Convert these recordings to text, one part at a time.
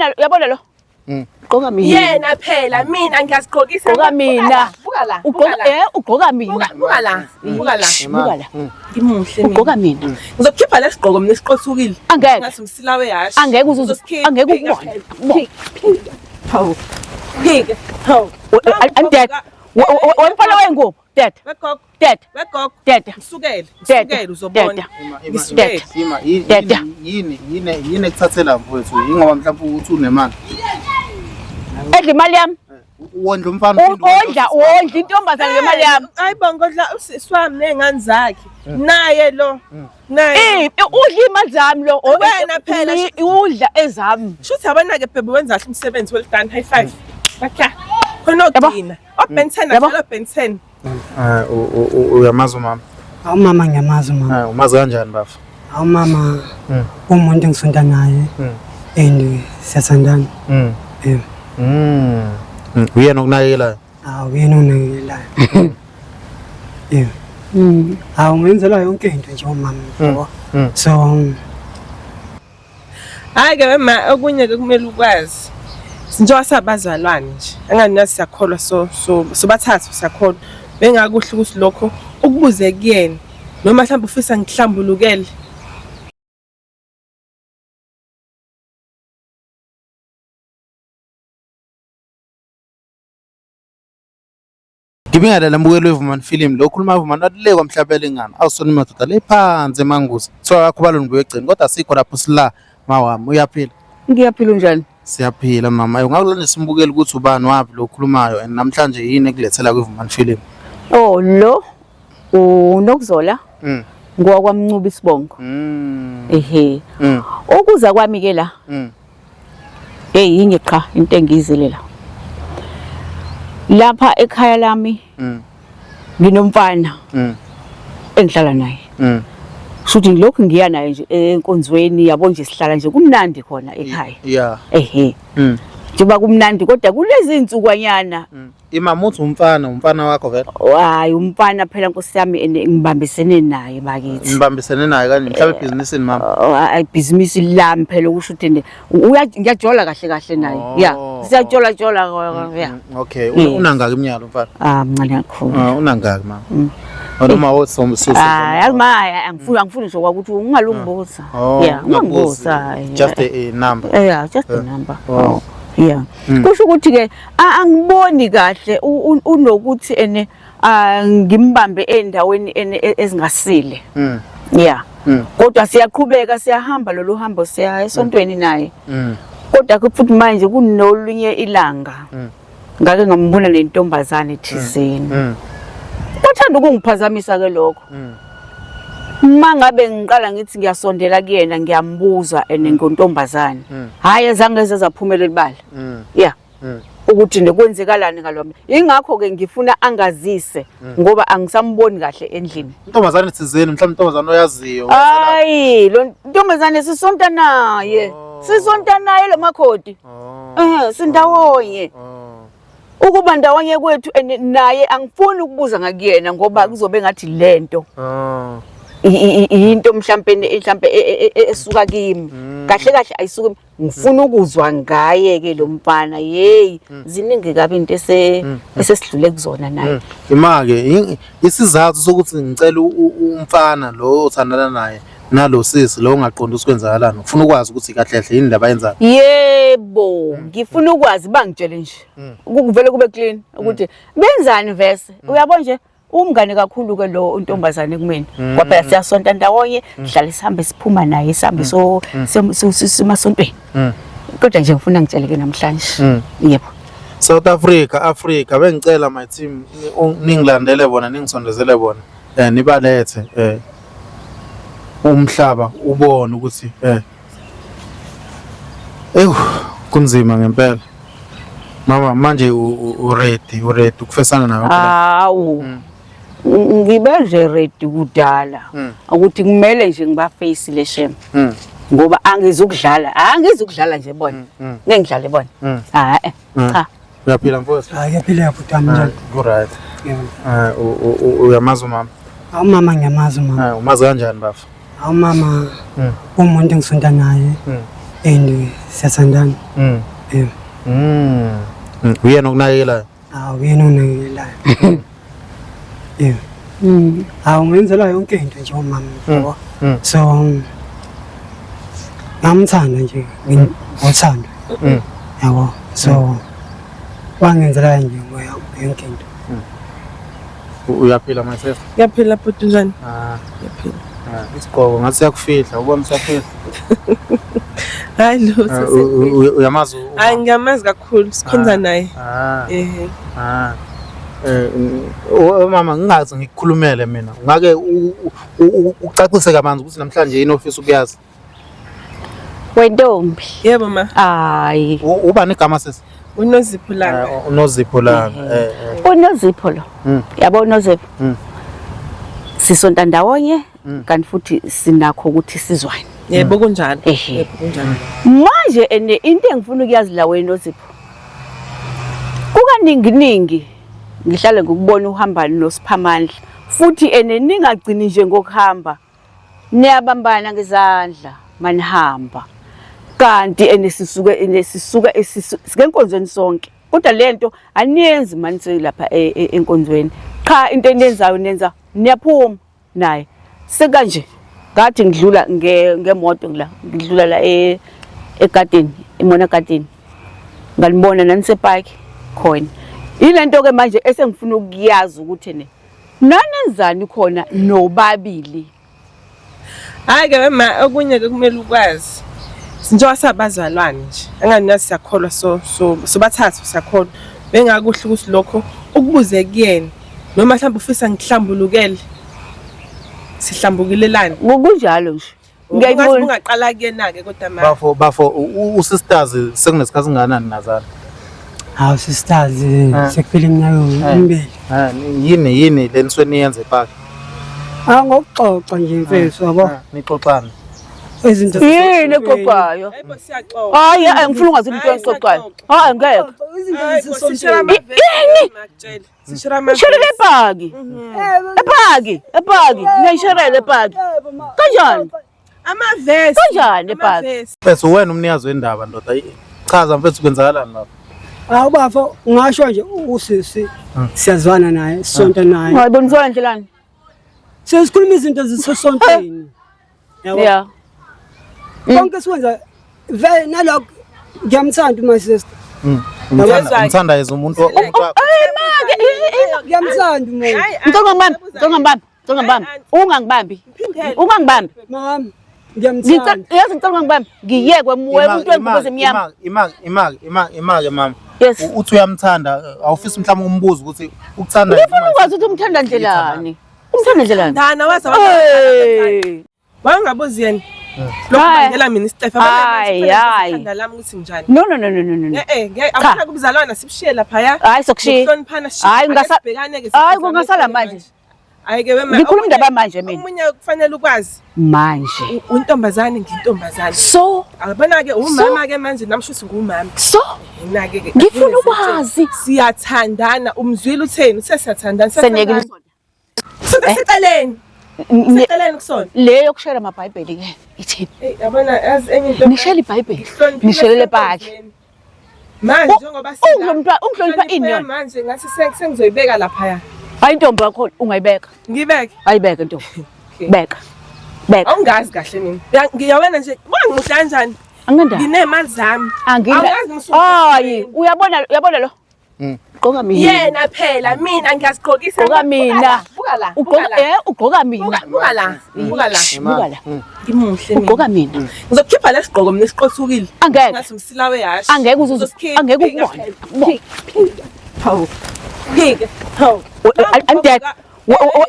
Uyabona, uyabona lo. Ugqoka mina. Yena phela mina ngiyazigqokisa. Ugqoka mina. Buka la. Buka Ugqoka la. ugqoka mina. Buka la. Buka la. Buka la. Ngimuhle mina. Ugqoka mina. Ngizokukhipha lesigqoko mina esiqothukile. Angeke. Ngathi umsila wehashi. Angeke uzuze Ngizokukhipha. angeke ukubone. Ukubone. Hawu. Phike. Hawu. I'm dead. Wemfana wengubo. Dead. Wegogo. Dead. Wegogo. Dead. Ngisukele. Dead. Ngisukele uzobona. Dead. Ima, Dada. yini yini yini ekuthathela mfowethu? Yingoba mhlawumbe uthi unemali. Edla imali yami. Wondla umfana uphinde wondle Ondla, usisi wakho. ondla intombazane ngemali yami. Hayi bongodla usisi wami ney'ngane zakhe. Naye lo. Naye. Eh, udla imali zami lo. Wena phela. Udla ezami. Shuthi yabona-ke bhebe wenza kahle umsebenzi, well done, high five. Bakha. Khona Yabo. ogcina. O-Ben 10 Yabo. akudlala o-Ben 10. Uyamazi umama? Hawu mama, ngiyamazi umama. Umazi kanjani bafo? Hawu mama, umuntu engisonta naye and siyathandana. Yebo. Uyena okunakekelayo? Hawu yena onakekelayo. Yebo. Hawu ngenzela yonke into nje umama, yabo. So Hhayi-ke wema, okunye-ke kumele ukwazi. Njengoba sabazalwane nje, angani nathi siyakholwa, so so sobathathu siyakholwa. Bengakuhle ukuthi lokho ukubuze kuyena noma mhlawumbe ufisa ngihlambulukele. Ngibingelele mbukeli weVumani Film, lo khuluma Vumani wathi kwamhlaba elingana awusona madoda le phansi emanguzi kuthiwa kakhubalo ngibuye egcini kodwa sikho lapho sila mawami uyaphila? Ngiyaphila, unjani? Siyaphila mama. Ungakulandisa umbukeli ukuthi ubani wapi lo khulumayo and namhlanje yini ekulethela kwiVumani Film? Oh, lo uNokuzola ngowakwaMncube isibongo. Ehe. Ukuza kwami ke la. Hey, yinye qha into engiyizile la. Lapha ekhaya lami nginomfana engihlala naye. Shuthi ngilokhu ngiya naye nje enkonzweni, yabo nje sihlala nje kumnandi khona ekhaya. Ehe. Njengoba kumnandi kodwa kulezi insukwanyana Imama uthi umfana, umfana wakho vele? Hayi, umfana phela nkosi yami ene ngibambisene naye bakithi. Nibambisene naye kanje mhlawumbe ebhizinisini mama? Oh, hayi, ibhizinisi lami phela ukusho ukuthi ngiyajola kahle kahle naye. Oh. Yeah, siyajola jola, yeah. Okay, Yes. unangaki iminyaka umfana? Ah, mncane kakhulu. Ah, unangaki mama? Noma wothi Ah, yazi ma angifuni nje kwakuthi ungalungibuza. Oh, Yeah, ungangibuza. Just a number. Yeah, just a number. Oh. Yeah. Kusho ukuthi ke angiboni kahle unokuthi ene ngimbambe endaweni ene ezingasile. Yeah. Kodwa siyaqhubeka siyahamba lolu hambo siya esontweni naye. Kodwa ke futhi manje kunolunye ilanga. Ngake ngambona nentombazane thizeni. Kwathanda ukungiphazamisa ke lokho. Uma ngabe ngiqala ngithi ngiyasondela kuyena ngiyambuza ene ngontombazane. Hayi, azange zaphumela libala. Yeah. Ukuthi nje kwenzekalani ngalwami. Ingakho ke ngifuna angazise ngoba angisamboni kahle endlini. Intombazane thizeni, mhlawumbe intombazane oyaziyo. Hayi, lo ntombazane sisonta naye. Oh. Sisonta naye lo makhodi. Oh. Sindawonye. Oh. Ukuba ndawonye kwethu and naye angifuni ukubuza ngakuyena ngoba kuzobe ngathi lento Oh. into mhlambe mhlambe esuka kimi. Kahle kahle ayisuki, ngifuna ukuzwa ngaye ke lo mfana. Hey, ziningi kabi into esesidlule kuzona naye. Ima-ke isizathu sokuthi ngicela umfana lo othandana naye nalo sisi lo ongaqondi ukuthi kwenzakalani, ufuna ukwazi ukuthi kahle kahle yini le abayenzayo. Yebo, ngifuna ukwazi, bangitshele nje. Kuvele kube clean ukuthi benzani vese. Uyabo nje umngane kakhulu ke lo untombazane kumina. Ngoba phela siyasonta ndawonye, sihlale sihambe siphuma naye sihambe so simasontweni. Kodwa nje ngifuna ngitshele ke namhlanje. Yebo. South Africa, Africa, bengicela my team ningilandele bona, ningisondezele bona, nibalethe umhlaba ubone ukuthi ewu kunzima ngempela. Mama manje u ready, u ready ukufesana nayo? Hawu. Ngibe nje ready kudala ukuthi kumele nje ngiba-face le shame. Ngoba angizukudlala, angizukudlala nje bona. Ngeke ngidlale bona. Hayi, cha. Uyaphila mfowethu? Hayi, kuyaphileka bhuti wami, njani? Ku right. Yebo. Uyamazi umama? Hawu mama, ngiyamazi umama. Umazi kanjani bafo? Hawu mama, umuntu engisonta naye. And siyathandana. Yebo. Uyena okunakekelayo? Hawu, uyena onakekelayo. Yebo. Hawu, ngenzela yonke into nje umama, yabo. So ngamthanda nje ngothando. Yabo. So wangenzela nje yonke into. Uyaphila my sister? Ngiyaphila bhuti, njani? Ah, Ngiyaphila. ah, isigqoko ngathi siyakufihla, ubona usiyafihla. Hayi lutho. Ah, uyamazi Hayi, ngiyamazi kakhulu, sikhonza naye. Ah, Ehe. ah. Mama, ngingaze ngikukhulumele mina. Ungake ucacise kabanzi ukuthi namhlanje yini ofisa ukuyazi. Wentombi. Yebo ma. Hayi. Ubani igama sisi? UNozipho Langa. UNozipho Langa. UNozipho lo. Yabo uNozipho. Sisonta ndawonye kanti futhi sinakho ukuthi sizwane. Yebo kunjalo. Ehhe. Yebo kunjalo. Manje ene into engifuna ukuyazi la wena Nozipho. Kukaningi ningi ngihlale ngikubona uhamba noSiphamandla futhi ene ningagcini nje ngokuhamba, niyabambana ngezandla manihamba, kanti ene sisuke ene sisuka sikenkonzweni sonke, kodwa lento aniyenzi manje lapha enkonzweni. Qha into eniyenzayo nenza niyaphuma naye sekanje. Ngathi ngidlula ngemoto la, ngidlula la egadeni, eMona Garden, nganibona nanisepaki khona. Ilento ke manje esengifuna ukuyazi ukuthi ne nanenzani khona nobabili. Hayi ke ma, okunye ke kumele ukwazi. Njengoba sabazalwane nje, angani nathi siyakholwa, so sobathathu siyakholwa. Bengakuhle ukuthi lokho ukubuze kuyena noma mhlawumbe ufisa ngihlambulukele. Sihlambukilelane. Ngokunjalo nje. Ngiyayibona. Ngiyayibona. Ungaqala kuyena ke kodwa ma. Bafo, bafo, usisters sekunesikhathi singakanani nazana? Hawu sisters, sekuphela iminyaka emibili. Yini le nisuke niyenze epaki? Ah, ngokuxoxa nje mfethu, yabo. Nixoxana. Izinto Yini exoxwayo? Hayibo, siyaxoxa. Hayi, hayi, ngifuna ungazi into Hayi, exoxwayo. siyaxoxa. Hayi, ngeke. Izinto Hayi bo, zisesontweni. sishare amavesi. Yini? Makutshela. Sishare amavesi. Nisherele epaki. Epaki, epaki, niyayisherela epaki. Kanjani? Amavesi. Kanjani epaki? Amavesi. Mfethu, wena umnikazi wendaba ndoda. Chaza mfethu, kwenzakalani lapho? Hawu bafo, ngasho nje usisi siyazwana naye, sisonta naye. Hayi, bonisana ndlelani? Sesikhuluma izinto zisesontweni. Yabo. Konke sikwenza vele nalokho, ngiyamthanda my sister. Umthanda as umuntu Hey make, Ngiyamthanda umuntu. Hayi, ngicela ungangibambi, ngicela ungangibambi, ngicela ungangibambi. Ungangibambi. Phindele. Ungangibambi. Mama, Ngicela, ngiyamthanda. yazi ngicela ungangibambi. Ngiyekwe muwe umuntu wengubo zemnyama. Ima, ima, ima, ima ke mama. Yes. Uthi uyamthanda, awufisi mhlawumbe umbuzo ukuthi ukuthanda Ngifuna ukwazi ukuthi umthanda ndlelani. Umthanda ndlelani? Dana waza. Hey. Wangabuzi yena. Lokhu Hayi. bangela mina isicefe. Hayi, hayi. Ikhanda lami ukuthi njani. No, no, no, no, no, no. Eh eh, ngeke afuna kubuzalwana, sibushiye lapha. Hayi, sokushiya. Ukuhloniphana. Hayi, Sibhekane ke. Hayi, kungasala manje. Hayi ke wema. Ngikhuluma indaba manje mina. Omunye kufanele ukwazi Manje. Untombazane, ngintombazane. So, Abona ke umama ke manje, nami shuthi ngumama. so Yena ke ke. Ngifuna ukwazi. Siyathandana, umzwile utheni? Uthe siyathandana. Seniyekile. Sonke siceleni. Siceleni kusona. Le yokushela amabhayibheli ke ithini? Hey, yabona yazi enye into. Nishela iBhayibheli. Ngihloniphile Nishelele paki. esikoleni. Manje njengoba Ungihlonipha ini yona? Manje ngathi sengizoyibeka laphaya. Hayi ntombi yakho, ungayibeka. Ngibeke. Ayibeke ntombi. Okay. Beka. Beka. Awungazi kahle mina. Ngiyawena nje. Wangimuhle kanjani? Anginandaba. Nginemali zami. Angina. Awuyazi ngisuka Hayi, ekuseni. uyabona, uyabona lo. Ugqoka mina. Yena phela mina ngiyazigqokisa. Ugqoka mina. Buka la. Buka Ugqoka la. ugqoka mina. Buka la. Buka la. Buka la. Ngimuhle mina. Ugqoka mina. Ngizokukhipha lesigqoko mina esiqothukile. Angeke. Ngathi umsila wehashi. Angeke uzuze, Ngizokukhipha. angeke ukubone. Kubone. Hawu. Phike. Hawu. Anded.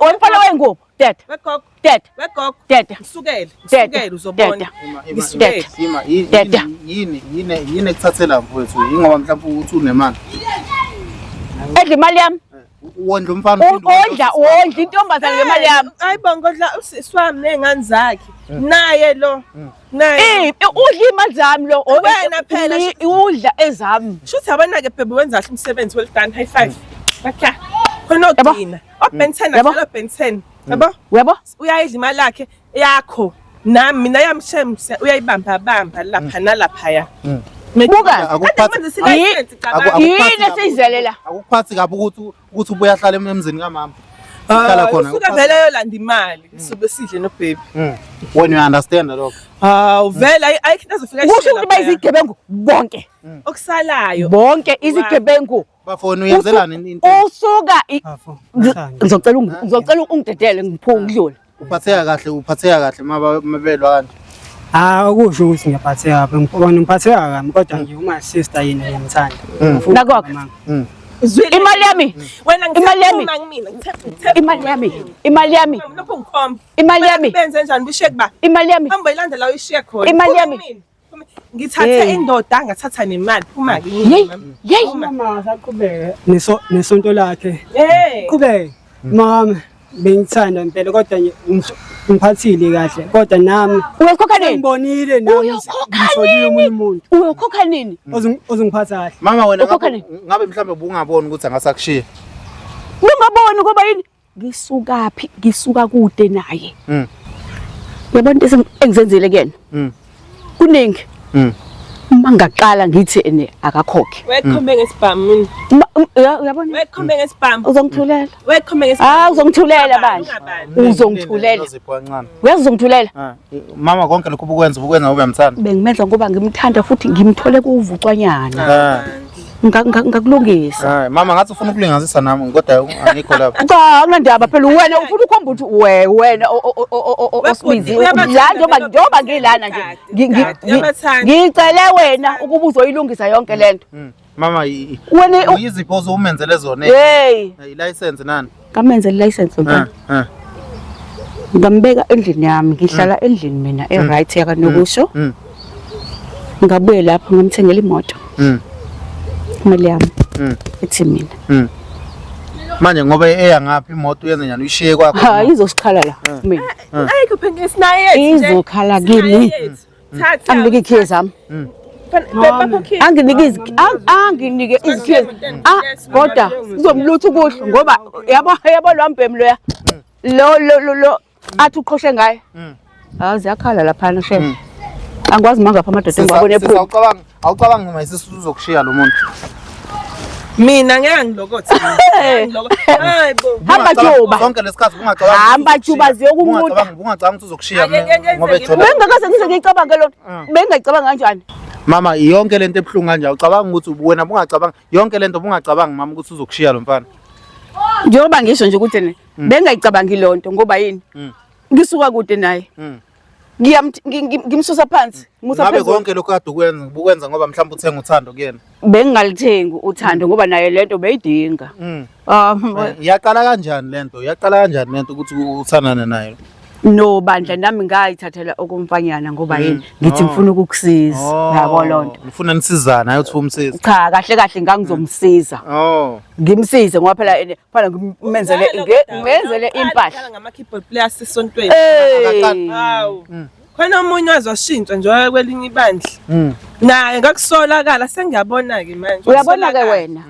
Wemfana wengubo. Dad. Wegogo. Dad. Wegogo. Dad. Ngisukele. Dad. Ngisukele uzobona. Dad. Ngisukele. Ima, Dada. yini ekuthathela mfowethu? Yingoba mhlawumbe uthi unemali. Edla imali yami. Wondla umfana uphinde wondle Ondla, wondla intombazane ngemali yami. Hayi bongo, dla usisi wami ney'ngane zakhe. Naye lo. Naye. Eh, udla imali zami lo. Wena phela, Udla ezami. Shuthi yabona-ke bhebe, wenza kahle umsebenzi, well done, high five. Bakla. Khona Yabo. ogcina. O Ben 10 Yabo. adlala Ben 10. Yabo? Uyabo? Uyayidla imali yakhe yakho. Nami mina yamshem uyayibamba bamba lapha nalaphaya. Buka. Akuphathi Yini esiyizele la? Akuphathi kabi ukuthi ubuye ahlale emzini kamama. Uhlala khona. Usuka vele ayolanda imali sobe sidle no baby. When you understand lokho. Hawu vele ayikho into azofika Kusho ukuthi bayizigebengu bonke. Okusalayo. Bonke izigebengu. Bafona uyenzelani into? Usuka Bafo. Ngithanda. Ngizocela ungidedele ngiphume ngidlule. Uphatheka kahle mabelwa kanje. Ah, ukusho ukuthi ngiyaphatheka kabi, ngibona ngiphatheka kabi kodwa nje uma sister yini ngiyamthanda. Ngifuna Nakho-ke. mama. Zwile. Imali yami. Wena Imali yami. ngithemba kumina. Ngithemba. Imali yami. Imali yami. Lokho ngikhomba. Imali yami. Benze njani bishiye kuba? Imali yami. Hamba uyilanda la uyishiye khona. Imali Phuma yami. kumina. Phuma. Ngithathe Hey. indoda ngathatha nemali. Phuma ke. Yeyi, yeyi. Mama asaqhubeke nesonto lakhe. Hey. Qhubeke. Mama bengithanda impela kodwa nje ngiphathile kahle kodwa nami Uyokhokha nini? ngibonile nami Uyokhokha ngitholile omunye nini? umuntu Uyokhokha nini? ozongiphatha kahle. Mama wena Ukhokha nini? ngabe mhlambe ubungaboni ukuthi angasakushiya. Ungaboni ngoba yini? Ngisukaphi? Ngisuka kude naye. Uyabona into engizenzile kuyena? Kuningi. Uma ngaqala ngithi ene akakhokhe. Wekhombe ngesibhamu. Uyabona? Wekhombe ngesibhamu. Uzongithulela. Wekhombe ngesibhamu. Ah, uzongithulela bandla. Uzongithulela. Nozipho kancane. Uyazi uzongithulela. Mama konke lokhu ubukwenza ngoba uyamthanda. Bengimenza ngoba ngimthanda futhi ngimthole kuvucwanyana. Ngakulungisa. Hayi mama ngathi ufuna ukulingazisa nami kodwa angikho lapha. Cha akunandaba phela wena ufuna ukhomba ukuthi wena osibizi la njengoba ngilana nje ngicele wena ukuba uzoyilungisa yonke lento. Mama wena uyizipho ozumenzele zona? Hey, i-license nani? Ngamenzela i-license mfana. Ngambeka endlini yami, ngihlala endlini mina e-right yakanokusho. Ngabuye lapho ngamthengela imoto. Imali yami. Ethi mina. Manje ngoba eya ngaphi imoto uyenze njani uyishiye kwakho? Ha, izosikhala la mina. Ayikho phela sinayo yethu. Izokhala kimi. Thatha. Anginike ikhiye zami. Anginike anginike izikhiye. Ah, kodwa kuzomlutha ukuhle ngoba yabo lo mbhemu loya. Lo athi uqhoshe ngaye. Hawu ziyakhala laphana shame. Angikwazi mangapha amadoda engiwabone ephuma. Awucabangi noma isisu uzokushiya lo muntu. Mina ngeke ngilokothe. Hayi bo. Hamba juba. Sonke lesikhathi ungacabangi. Hamba juba ziyokunquda. Ungacabanga ukuthi uzokushiya ngoba ethola. Bengakaze ngize ngiyicabange lo. Bengingayicabanga kanjani? Mama yonke lento ebuhlungu kanje awucabanga ukuthi wena bungacabanga yonke lento bungacabanga mama ukuthi uzokushiya lo mfana. Njengoba ngisho nje ukuthi bengayicabangi lonto ngoba yini? Ngisuka kude naye. Ngimsusa phansi, ngimusa Ngabe phezulu. konke lokho kade ukwenza ubukwenza ngoba mhlawumbe uthenga uthando kuyena. Bengingalithengi uthando ngoba naye lento beyidinga. Yaqala kanjani lento? Yaqala kanjani lento ukuthi uthandane naye? No bandla nami ngayithathela okumfanyana ngoba yini ngithi ngifuna ukukusiza. Yabo lonto. Ngifuna nisizane hayi uthi umsiza. Cha kahle kahle ngangizomsiza. Ngimsize ngoba phela phela ngimenzele ngimenzele impahla. Ngama keyboard players esontweni. Hawu. Khona omunye wazwashintsha nje kwelinye ibandla. Naye ngakusolakala sengiyabona ke manje. Uyabona ke wena.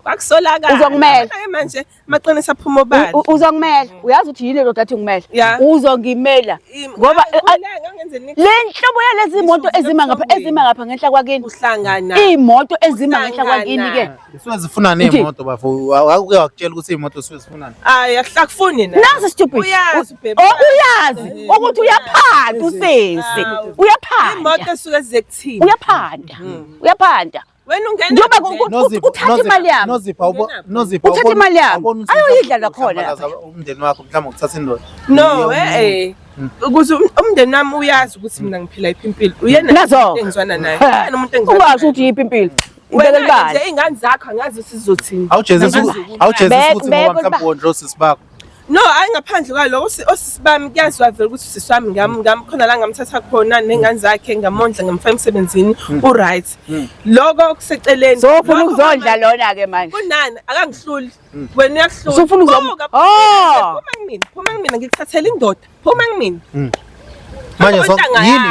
Kwakusolakala. Uzongimela. Manje amaqiniso aphuma obala. Uzongimela. Uyazi ukuthi yini lo dathi ngimela. Uzongimela. Ngoba le nhlobo yalezi imoto ezima ngapha ngenhla kwakini. Uhlangana. Imoto ezima ngenhla kwakini ke. Suke zifuna nemoto bafo. Awuke wakutshela ukuthi imoto suke zifunani. Hayi akufuni na. Nazi stupid. Uyazi baby. Uyazi ukuthi uyaphanda usisi. Uyaphanda. Imoto suke zekuthini. Uyaphanda. Uyaphanda. Wena ungena njengoba uthatha imali yami. Nozipho Uthatha imali yami. Ayoyidla lakhona. Umndeni wakho mhlawumbe ukuthatha indoda. No ukuze umndeni wami uyazi ukuthi mina ngiphila iphi impilo. Uyena engizwana naye. Uyena umuntu engizwana. Ungazi ukuthi yiphi impilo. Ubeke nje ingane zakho angazi sizothini. Awujezisi ukuthi ngoba mhlawumbe wondla osisi bakho. No, hayi ngaphandle kwaloko osisi bami kuyaziwa vele ukuthi usisi wami ngam khona la ngamthatha khona nengane zakhe ngamondla ngamfaka emsebenzini u right. Lokho kuseceleni. So ufuna ukuzondla lona ke manje. Kunani akangihluli. Wena uyakuhlula. Usufuna ukuzondla. Oh, phuma kumina ngikuthathela indoda. Phuma kumina. Manje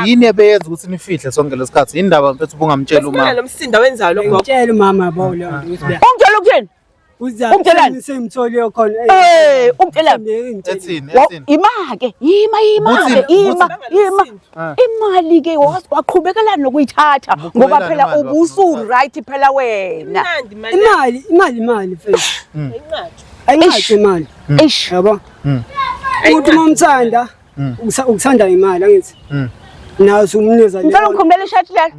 yini ebeyenza ukuthi nifihle sonke lesikhathi? Indaba mfethu ubungamtshela umama. Lo msindo wenzayo lokho. Ngitshela umama yabo leyo nto ukuthi Ungitshela ukuthini? Ungitshelani? Sengimtholile khona. Eh, ungitshelani? Ethini ethini? Ima-ke, yima yima-ke, Buthini, yima, yima. Ah. Imali-ke waqhubekelana nokuyithatha ngoba Ubuqhubelana phela imali ubusu-right phela wena. Imnandi imali. Imali, imali, imali mfethu. Ayinqatshwa. Ayinqatshwa imali. Eish. Yabo? Uthi uma umthanda, ukuthanda imali angithi. Nawe usumnikeza Ngicela ungikhumulele ishati lelo.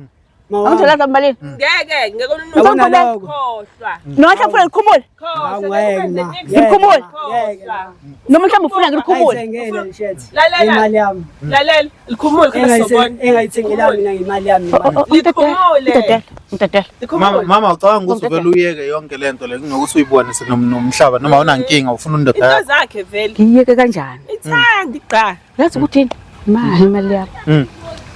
Mawami. Angithola malini? Ngeke, ngeke Yabona unuke. lokho. Khohlwa. Noma mhlawumbe ufuna ngikhumule? Khohlwa. Ngeke ma. Ngikhumule. Ngeke ma. Noma mhlawumbe ufuna ngilikhumule? Ayithengele le shirt. Lalela. Imali yami. Lalela, likhumule khona sobona. Engayithengela mina ngemali yami. imali. Likhumule. Mdedele, mdedele. Mama Likhumule. mama ucabanga ukuthi uvele uyeke yonke lento le kunokuthi uyibone nomhlaba noma awunankinga ufuna indoda Into yakho. zakhe vele. Ngiyeke kanjani? Ithanda igqa. Yazi ukuthini? Imali, imali yakho. Mm.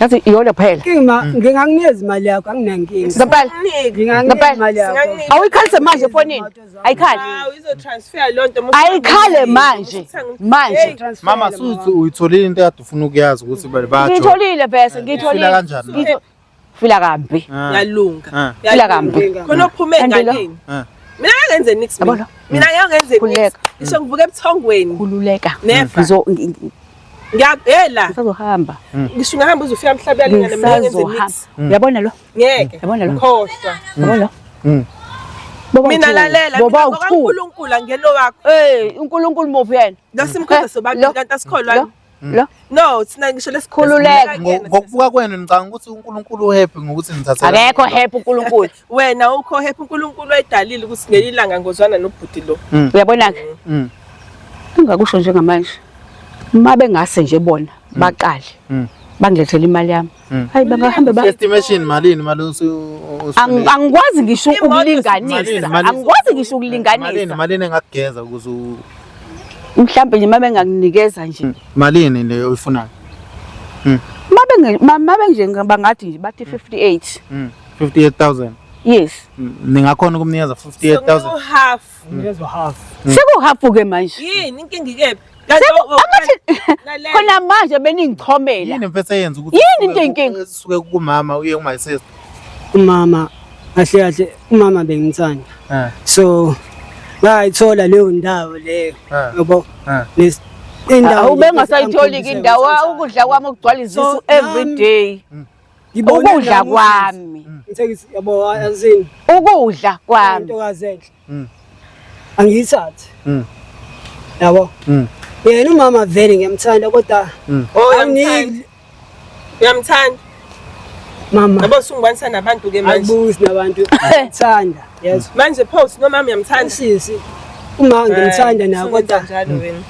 Yazi iyona phela. Inkinga ma, ngingakunikeza imali yakho anginankinga. Ngempela. Niki. Ngingakunikeza Ngempela. imali yakho. Singakunika. Awuyikhalise manje efonini. Ayikhali. Hawu izotransfer lonto. Ayikhale manje. Manje. Transfer Mama le suthi uyitholile into ekade ufuna ukuyazi ukuthi bajo. Ngiyitholile bese ngiyitholile. Ufila kanjani? Fila kambi. Yalunga. Ah. Fila kambi. Khona ophume Kanti lo? enganeni. Ah. Mina ngeke ngenze nix Yabo mina. lo? Mina ngeke ngenze nix. Khululeka. Ngisho ngivuka ebuthongweni. Khululeka. Never. Ngizo Ngiyakuyela. ngisazohamba. Ngisho ungahamba uze ufika emhlabeni yalingana mina ngeke ngenze Ngisazohamba. nix. Uyabona lo? Ngeke. Yabona lo? Khohlwa. Yabona lo? Mm. Boba Mina u-two. lalela. Boba Mina u-two. ngokaNkulunkulu angelo wakho. Eh, uNkulunkulu muphi yena? Lo simkhonza Eh, sobabili lo? kanti asikholwa. Lo? Lo? No, thina ngisho Khululeka. Ngokubuka kwenu ngicabanga ukuthi uNkulunkulu uhappy ngokuthi nithathela. Akekho happy uNkulunkulu. Wena ukho happy uNkulunkulu wayedalile ukuthi ngelinye ilanga ngozwana nobhuti lo. Uyabona ke? Engakusho njengamanje. Uma bengase nje bona baqale. Bangilethele imali yami. Hayi bangahambe ba Estimation malini mali Angikwazi ngisho Imoto ukulinganisa. Malini, malini. Angikwazi ngisho malini ukulinganisa. malini engakugeza ukuze Mhlambe nje uma benganginikeza nje. malini le oyifunayo? Uma nje bangathi nje bathi 58. 58000. Yes. Ningakhona ukumnikeza 58000. So half. Ngiyezwa half. Sekuhafu ke manje. Yini inkinga ikephi? Kanti Angathi Lalela. khona manje beningichomela. Yini mfethu eyenza ukuthi Yini into eyinkinga? suke kumama uye kuma sister? Umama kahle kahle umama bengimthanda. Eh. So ngayithola leyo ndawo leyo. Ah. Yabo. Ah. Nes indawo Awu bengasayitholi ke indawo ukudla kwami okugcwala izisu So, every nami- day. Ngibone Ukudla nami kwami. Ngithe ngithi, yabo azini Ukudla kwami. intokazi enhle. Angiyithathi. Yabo. Yena umama vele ngiyamthanda kodwa Oh, anginiki uyamthanda. mama Yabo usungibanisa nabantu ke manje. akubuzi nabantu ngiyamthanda yezwa. Manje pho uthi nomama uyamthanda. Sisi uma ngimthanda naye kodwa njalo wena.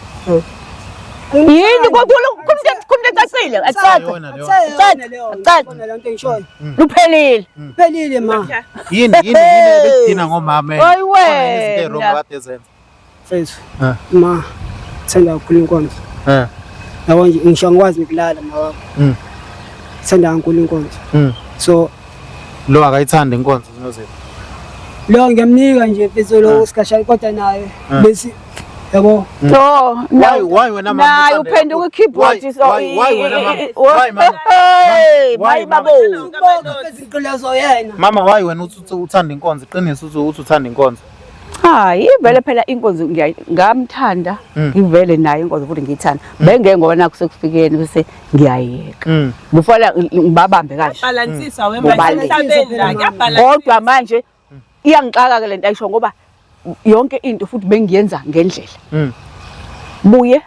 Yini kumntu ecacile acace. Yona leyo. Caca. Yona leyo nto engishoyo. Luphelile. Phelile ma. Yini yini yini ebedina ngomama? Hayi Khona izinto wena. ey'wrong kade ezenza. Mfethu. Ah. Ma thanda kakhulu inkonzo. Eh. Yabo nje ngisho angikwazi nokulala ma wami. Thanda kakhulu inkonzo. So Lo akayithandi inkonzo Nozipho. lo ngiyamnika nje mfethu lo sikhashana kodwa naye bese yabo No, Why wena mama? Naye uthanda uphenduka kakhulu? i-keyboard Why wena mama? Why mama? Hey, Why, mayi mama? babo. bonke bezinqilezo yena. Mama why wena uthi uthanda inkonzo? Iqiniso uthi uthanda inkonzo. Hayi, ivele phela inkonzo ngamthanda, ngivele naye inkonzo futhi ngiyithanda. Bengeke ngoba nakho sekufikeni bese ngiyayeka. Kufanele ngibabambe kanje. Balansisa we manje Ubalulekile. emhlabeni la kuyabhalansisa. Kodwa manje iyangixaka ke lento ayisho ngoba yonke into futhi bengiyenza ngendlela. Buye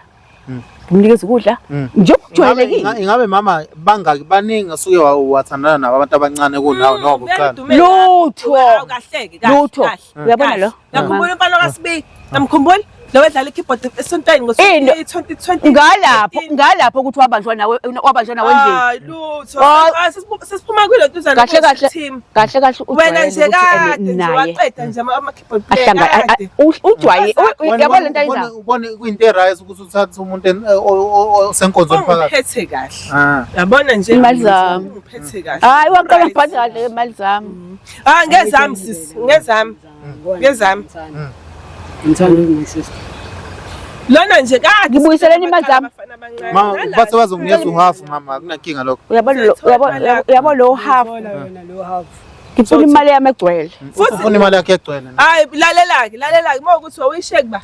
ngimnikeza ukudla njengokujwayelekile. Ingabe mama bangaki baningi asuke wathandana nabo abantu abancane kunawe noma uqala? Lutho. Kahleke kahle. Lutho. Uyabona lo? Ngakhumbula umfana kaSibi. Namkhumbula lo wedlala i-keyboard esontweni Into- ngo-2020. Ngalapho ukuthi wabanjwa nawe endlini. Hayi lutho. Oh. Ah, Sesiphuma kwilo ntuzana Kahle kahle team. kahle kahle Wena ujwayele nje ukuthi kade ene nje naye waqeda nje ama-keyboard player ahlanga kade. ujwaye Wena uyabona lento ayenzayo. ubone kuyinto e-right ukuthi uthathe umuntu osenkonzweni phakathi. Ungiphethe kahle. Ah. Yabona nje Imali zami. Ungiphethe kahle. Hayi waqala ukuphatha kahle imali zami. Ah ngezami sisi, ngezami. Ngezami. Ngithanda my sister. Lona nje kade Ngibuyiseleni imali zami. Mama bathe bazonginikeza uhalf mama akunankinga lokho. Uyabona lo uyabona lo half Thola yona lo half. Ngifuna imali yami egcwele. Futhi Ufuna imali yakhe egcwele. Hayi lalela-ke, lalela-ke uma ukuthi wawuyishiye kuba.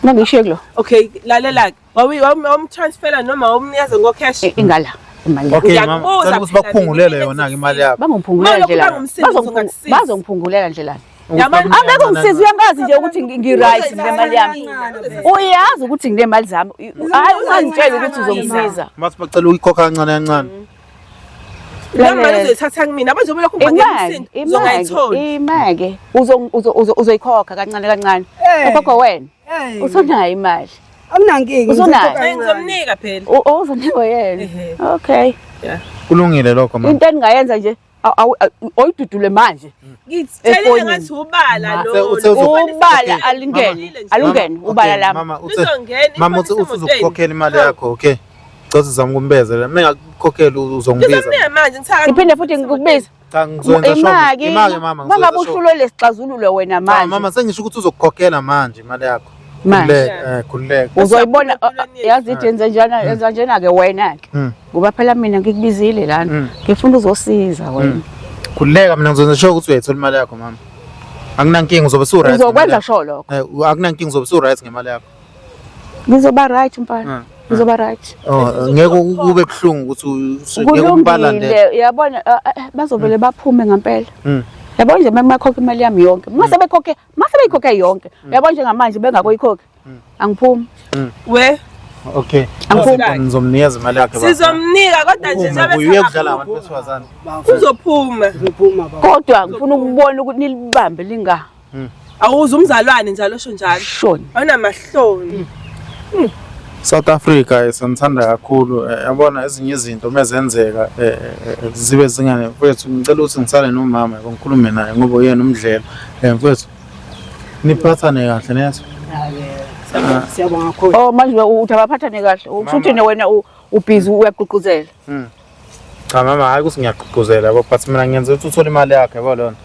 Nangiyishiye kulo. Okay, lalela-ke. Wawumtransfera noma wawumnikeza ngo-cash? Ingala imali. Okay mama, Ngiyakubuza cela ukuthi phela bakuphungulele mina, yona-ke imali yakho. Bangiphungulela Uma nje la. lokhu bangumsizi, uzongakusiza. Bazongiphungulela nje la. Yabona- Angeke ungisize uyangazi nje ukuthi ngi-right nginemali yami. Uyazi ukuthi nginemali zami. Hayi ungangitsheli ukuthi uzongisiza. Bathi bacela uyikhokha kancane kancane. Leyo mali uzoyithatha kumina. Yabo nje uma lokhu ngibangela Imali, umsindo, imali, uzongayitholi. imali uzoyikhokha kancane kancane. Ukhokha wena. Eh. Usonayo imali. Akunankinga. Uzonayo? Eh, Ngizomnika phela. Uzonikwa yena. Ehhe. Okay. Yeah. Kulungile lokho mama. Into engingayenza nje oyidudule manje. Ngitshelile Efonini. ngathi ubala Uthe- lo. uthe uzo- Ubala Okay, alingene. mama. Alungene Mama, ubala okay, lami. Mama uthe Lizongena mama ifoni uthe uthi isemotweni. uzokukhokhela imali yakho, okay? Cela uzame ukumbezela. Mina ngakukhokhela uzongibiza. Ngizomnika manje ngithaka. Ngiphinde futhi ngikubize. Cha ngizoyenza sure. Imaki. Imaki mama Mangabe ngizoyenza sure. uhlulwe lesixazululo wena Cha manje. mama sengisho ukuthi uzokukhokhela manje imali yakho. Manje. Khululeka, khululeka. Uzoyibona Empilweni yethu. yazi ithi yenze njena yenza njena ke wena ke. Ngoba phela mina ngikubizile lana. Ngifuna uzosiza wena. Khululeka mina ngizoyenza sure ukuthi uyayithola imali yakho mama. Akunankinga uzobe su right. Uzokwenza sure lokho. Akunankinga uzobe su right ngemali yakho. Ngizoba right mfana. Ngizoba right. Oh, ngeke kube buhlungu ukuthi ngeke umbalande. Kulungile uyabona bazovele baphume ngempela. Yabona nje makhokha imali yami yonke. Mase bekhokhe, mase beyikhokhe yonke. Uyabona njengamanje bengakoyikhokhi. Angiphumi. We Okay. Angifuni. Ngizomnikeza imali yakhe baba. sizomnika kodwa nje Ume njengoba kuye uyekudlala abantu esahamba, besifazane. uzophuma. Uzophuma baba. Kodwa ngifuna ukubona ukuthi nilibambe linga Awuze umzalwane njalo osho njalo. shoni. Awunamahloni. South Africa sanithanda kakhulu yabona ezinye izinto mezenzeka zibe zingane mfethu ngicela ukuthi ngisale nomama yabo ngikhulume naye ngoba uyena umdlelo mfethu niphathane kahle nezwe Siyabonga kakhulu. Oh manje uthi abaphathane kahle. Usho ukuthi wena ubhizi uyagqugquzela. Cha mama hayi ukuthi ngiyagqugquzela yabo but mina ngiyenza ukuthi uthole imali yakho yabo lona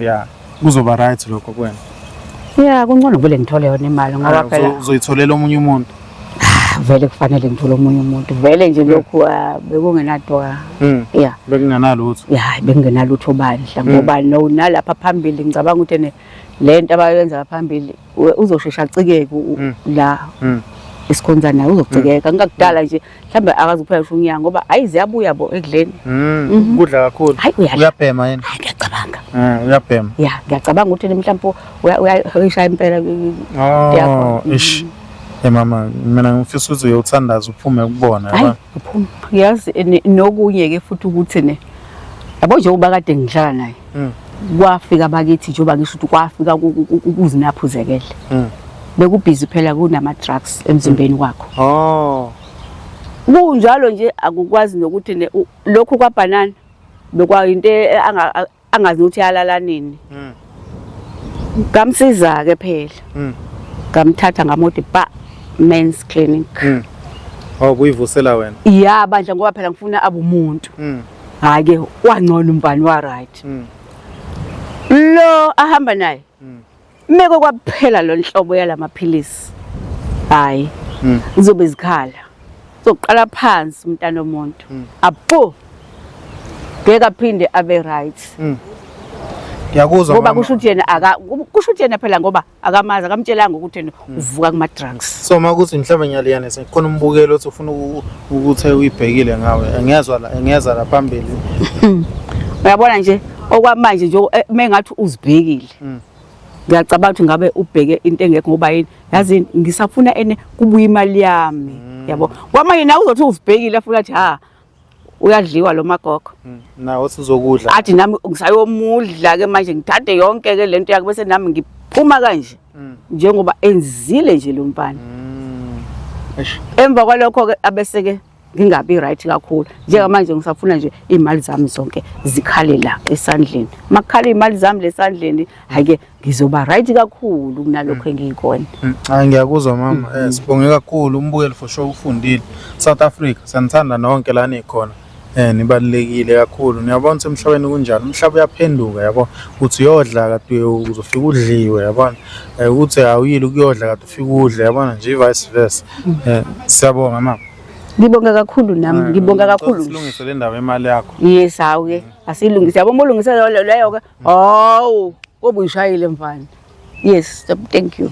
yeah kuzoba right lokho kuwena. Yeah, kungcono vele ngithole yona imali ngoba phela Uzoyitholela omunye umuntu. vele kufanele ngithole omunye umuntu. Vele nje lokhu bekungenadwa. Yeah. Bekunganalutho. Ya, bekungenalutho bandla ngoba no nalapha phambili ngicabanga ukuthi ne lento abayenza phambili uzoshesha acikeke la isikhonza naye uzocikeka. Ngingakudala nje mhlambe akazi kuphela usho unyaka ngoba hayi ziyabuya bo ekudleni. Kudla kakhulu. Hayi uyadla. Uyabhema yini? Hayi ngiyacabanga. Uyabhema. Ya, ngiyacabanga ukuthi mhlawumbe uyayishaya impela. Oh, Yakhona. ish. Hey mama, mina ngifisa ukuthi uyothandaza uphume kubona Hayi, yabo. uphuma. Ngiyazi nokunye ke futhi ukuthi ne yabo nje uba kade ngihlala naye. Kwafika bakithi njengoba ngisho ukuthi kwafika ukuzinaphuzekele. Bekubhizi phela kunama drugs emzimbeni wakho. Oh. Kunjalo nje akukwazi nokuthi ne lokhu kwabhanana bekwayinto angazi ukuthi yalala nini. Ngamsiza ke phela. Ngamthatha ngamodi ba men's clinic. Oh kuyivusela wena. Ya bandla ngoba phela ngifuna abumuntu. Hayi ke wangcono umfana wa right. Lo ahamba naye. Meko kwaphela lo nhlobo yalamaphilisi. Hayi. Izobe zikhala. Uzoqala phansi umntana womuntu. Apo. Ngeke aphinde abe right. Ngiyakuzwa Ngoba mama. kusho ukuthi yena aka kusho ukuthi yena phela ngoba akamazi akamtshelanga ukuthi yena uvuka kuma drugs. So makuthi mhlawumbe ngiyaliyanisa khona umbukelo othi ufuna ukuthi uyibhekile ngawe angiyezwa la angiyeza la phambili. Uyabona nje okwamanje nje mengathi uzibhekile. Ngiyacabanga ukuthi ngabe ubheke into engekho ngoba yini yazi ngisafuna ene kubuya imali yami yabo. Kwamanje nawe uzothi uzibhekile afuna athi ha uyadliwa lo magogo. Nawe uthi uzokudla. Athi nami ngisayomudla ke manje ngithathe yonke ke lento yakhe bese nami ngiphuma kanje. Njengoba enzile nje lo mfana. Eish. Emva kwalokho ke abese ke ngingabi right kakhulu. Njengamanje ngisafuna nje imali zami zonke zikhale la esandleni. Makukhala imali zami lesandleni hayi ke ngizoba right kakhulu kunalokho engiyikona. Hayi ngiyakuzwa mama. Sibonge kakhulu umbukeli for sure ufundile. South Africa sanithanda nonke la nikhona. Nibalulekile kakhulu. Niyabona ukuthi emhlabeni kunjani. Umhlaba uyaphenduka yabo. Uthi uyodla kade uzofika udliwe yabona. Uthi awuyile ukuyodla kade ufika udle yabona nje vice versa. Siyabonga mama. Ngibonga kakhulu nami, ngibonga kakhulu. Silungise le ndaba imali yakho. Yes, hawu ke. Asilungise, yabo, uma ulungise leyo leyo-ke, hawu, kobe uyishayile mfana. Yes, thank you.